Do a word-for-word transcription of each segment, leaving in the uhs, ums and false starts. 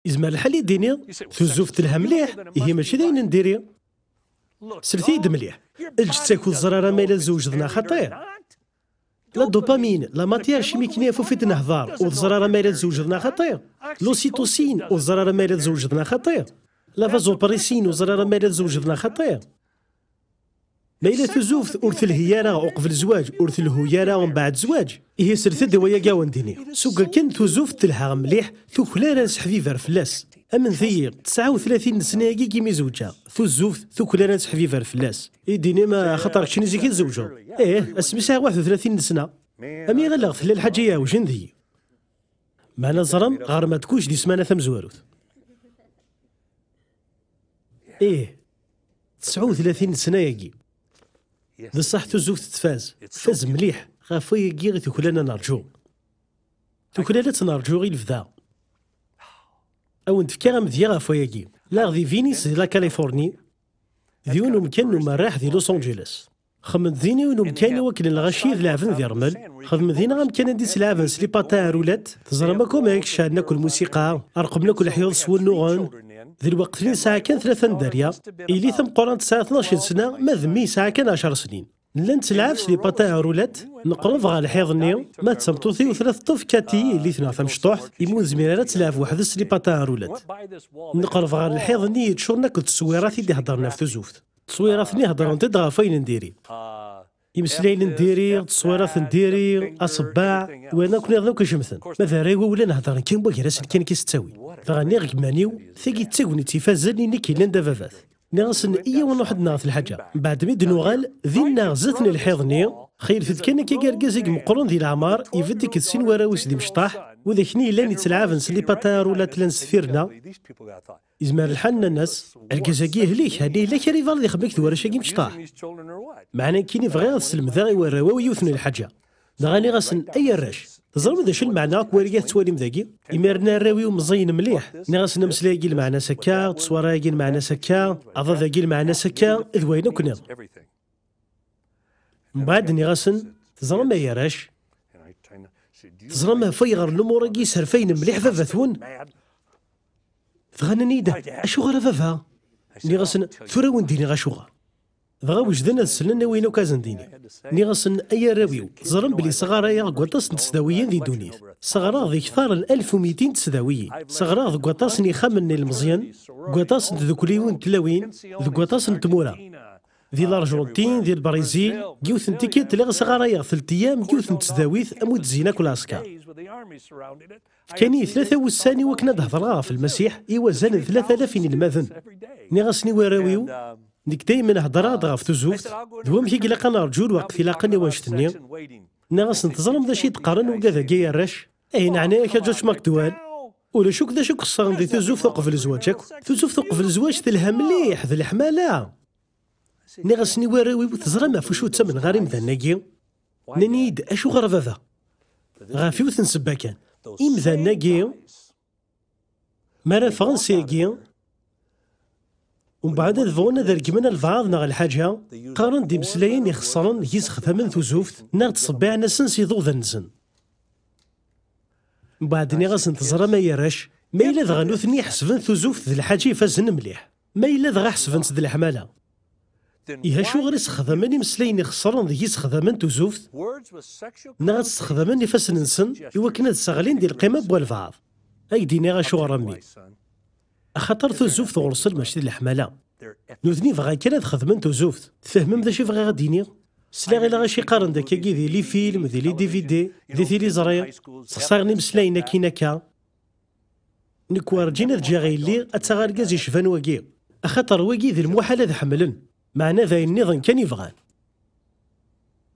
Izmer lḥal i d-iniḍ, tuzzuft telha mliḥ, ihi mačči d ayen n diri. Slet-iyi-d mliḥ. Lǧetta-k ur teẓri ara ma yella tzewǧeḍ neɣ xaṭi. La dopamine, la matière chimique-nni ɣef ufit nehḍer, ur teẓri ara ma yella tzewǧeḍ neɣ xaṭi. L'ocytocine, ur teẓri ara ma yella tzewǧeḍ neɣ xaṭi. La vasopressin, ur teẓri ara ma yella tzewǧeḍ neɣ xaṭi. Ma yella tuzzuft ur telhi ara uqbel zzwaǧ, ur telhu ara mbeɛd zzwaǧ, ihi slet-d i wayagi a wen-d-iniɣ. Seg akken tuzzuft telha mliḥ, tuklal anseḥbiber fell-as. Amnet-iyi, tesɛa u tlatin n ssna-agi i mi zewǧeɣ, tuzzuft tuklal anseḥbiber fell-as. I d-inim, axaṭer keččini zik i tzewǧeḍ? Ih, asmi sɛiɣ waḥed u tlatin n ssna. Ami ɣileɣ tella lḥaǧa iɛewjen deg-i. Meɛna ẓrem, ɣer ma tkuc di ssmana tamezwarut. Ih, tesɛa u tlatin n ssna-agi. D ṣṣeḥ tuzzuft tfaz, tfaz mliḥ, ɣef wayagi i tuklal ad nerǧu. Tuklal ad tt-nerǧu i lebda. A wen-d-fkeɣ amedya ɣef wayagi. Lliɣ di Venice, di la Californie, d yiwen umkan n umerreḥ di Los Angeles. Xedmen din yiwen umkan i wakken lɣaci ad leɛben di rrmel, xedmen din amkan anda i ttlaɛben s les patins à roulettes, teẓram akk amek ceɛlen akk lmusiqa, reqqmen akk leḥyuḍ s wunnuɣen. Di lweqt-nni yesɛa kan tlata n dderya, yelli tameqqrant tesɛa tnac n sna, ma d mmi yesɛa kan ɛecṛ snin. Nella nettelɛab s les patins à roulettes, neqreb ɣer lḥiḍ-nni, ma d tameṭṭut-iw tella teṭṭef Cathy, yelli-tneɣ tamecṭuḥt, imi ur nezmir ara ad telɛeb weḥd-s s les patins à roulettes. Neqreb ɣer lḥiḍ-nni yeččuren akk d tteswirat i d-iheddren ɣef tuzzuft. Tteswirat-nni heddrent-d ɣef wayen n diri. Imeslayen n diri, tteswirat n diri, aṣebbaɛ, wayen akk nniḍen akk icemten. Ma d arraw-iw llan heddren kan wagar-asen kan ki s ttawil. Dɣa nniɣ i gma-niw, tagi d tagnit ifazen i nekk yellan d ababat. Nniɣ-asen, iyyaw ad nruḥ ad naɣet lḥaǧa. Mbeɛd mi d-nuɣal, dinna zdat n lḥiḍ-nni, xeylet-d kan akka argaz i imeqqren di leɛmer, ibedd akked sin warraw-is d imecṭaḥ, widak-nni yellan yettelɛaben s les patins à roulettes llan sdeffir-nneɣ. Izmer lḥal nnan-as, argaz-agi yehlek, ɛni yella kra yebɣa ad ixdem akked warrac-agi imecṭaḥ? Meɛna nekkini bɣiɣ ad slemdeɣ i warraw-iw yiwet n lḥaǧa. Dɣa nniɣ-asen, ay arrac, teẓram d acu lmeɛna akk wayagi tettwalim dagi? Imiren arraw-iw meẓẓiyen mliḥ. Nniɣ-asen ameslay-agi lmeɛna-s akka, tteswara-agi lmeɛna-s akka, aḍad-agi lmeɛna-s akka, d wayen akk nniḍen. Mbeɛd nniɣ-asen, teẓram ay arrac, teẓram ɣef wayɣer lumuṛ-agi sserfayen mliḥ baba-twen? Dɣa nnan-iyi-d, acuɣer a baba? Nniɣ-asen, tura a wen-d-iniɣ acuɣer. Dɣa wejden ad slen i wayen akk ad sen-d-iniɣ. Nniɣ-asen, ay arraw-iw, teẓram belli sɣarayeɣ deg waṭas n tesdawiyin di ddunit. Sɣareɣ di ktar n alef u mitin tesdawiyin. Sɣareɣ deg waṭas n yixxamen n yilmeẓyen, deg waṭas n tdukliwin n tlawin, deg waṭas n tmura. Di l'Argentine, di Lbrizil, deg yiwet n tikkelt lliɣ sɣarayeɣ telt ayyam deg yiwet n tesdawit am wi d-zzin akk lɛesker. Fkan-iyi tlata wussan i wakken ad d-hedreɣ ɣef Lmasiḥ i wazal n tlata alaf inelmaden. Nniɣ-asen i warraw-iw, nekk daymen heddreɣ-d ɣef tuzzuft, d wamek i ilaq ad nerǧu lweqt ilaqen i wanect-nni. Nniɣ-asen, teẓram d acu i d-qqaren wigad-agi ay arrac? Ihi neɛna-yak a Judge McDowell, ulac akk d acu i ixeṣṣren di tuzzuft uqbel zzwaǧ akk. Tuzzuft uqbel zzwaǧ telha mliḥ, d leḥmala. Nniɣ-asen i warraw-iw, teẓram ɣef wacu ttamneɣ ara imdanen-agi? Nnan-iyi-d, acuɣer a baba? Ɣef yiwet n ssebba kan. Imdanen-agi, mi ara ffɣen seg-agi, umbeɛd ad bɣun ad regmen albaɛḍ neɣ lḥaǧa, qqaren-d imeslayen ixeṣren deg isexdamen tuzzuft, neɣ ttṣebbiɛen-asen s iḍudan-nsen. Mbeɛd nniɣ-asen, teẓram ay arrac, ma yella dɣa nutni ḥesben tuzzuft d lḥaǧa ifazen mliḥ, ma yella dɣa ḥesben-tt d leḥmala, ihi acuɣer i sexdamen imeslayen ixeṣren deg isexdamen tuzzuft? Neɣ ad sexdamen ifassen-nsen i wakken ad sseɣlin di lqima n walbaɛḍ? Ad k-d-iniɣ acuɣer a mmi. Axaṭer tuzzuft ɣur-sen mačči d leḥmala. Nutni bɣan kan ad xedmen tuzzuft. Tfehmem d acu i bɣiɣ ad d-iniɣ? Sliɣ i lɣaci qqaren-d akkagi di les films, di les D V D, di tiliẓri, ssexṣaren imeslayen akkin akka. Nekk werǧin ad ǧǧiɣ yelli ad taɣ argaz yecban wagi, axaṭer wagi d lmuḥal ad ḥemmlen, meɛna d ayen nniḍen kan i bɣan.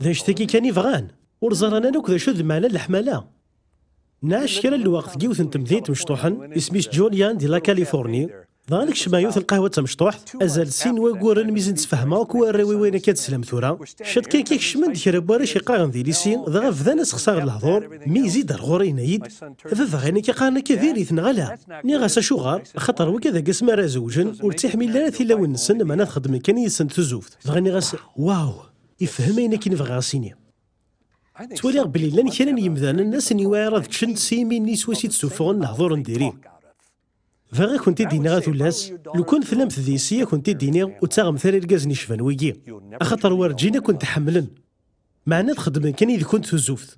D anect-agi kan i bɣan, ur ẓran ara akk d acu d lmeɛna n leḥmala. Nɛac kra n lweqt deg yiwet n temdint mecṭuḥen, isem-is Julian di la Californie, dɣa nekcem ɣer yiwet n lqahwa d tamecṭuḥt, azal sin wagguren mi zen-ttfehmeɣ akk warraw-iw ayen akka d-teslam tura. Ciṭ kan akka kecmen-d kra n warrac iqqaren di lisi, dɣa bdan asexsar n lehdur, mi yezzi-d ar ɣur-i yenna-yi-d, a baba, ayen akka qqaren akka diri-t neɣ ala? Nniɣ-as acuɣer, axaṭer wigad-agi asmi ara zewǧen, ur ttiḥmil ara tilawin-nsen, meɛna ad xedmen kan yid-sent tuzzuft. Dɣa nniɣ-as, waw, ifhem ayen akken bɣiɣ ad s-iniɣ. Ttwaliɣ belli llan kra n yimdanen asen-iwɛir ad ččen s yimi-nni swayes i d-ssuffɣen lehdur n diri. Bɣiɣ ad kent-id-iniɣ a tullas, lukan tellamt deg-s, ad kent-id-iniɣ ur ttaɣemt ara irgazen icban wigi, axaṭer werǧin ad kent-ḥemmlen. Meɛna ad xedmen kan yid-kent tuzuft.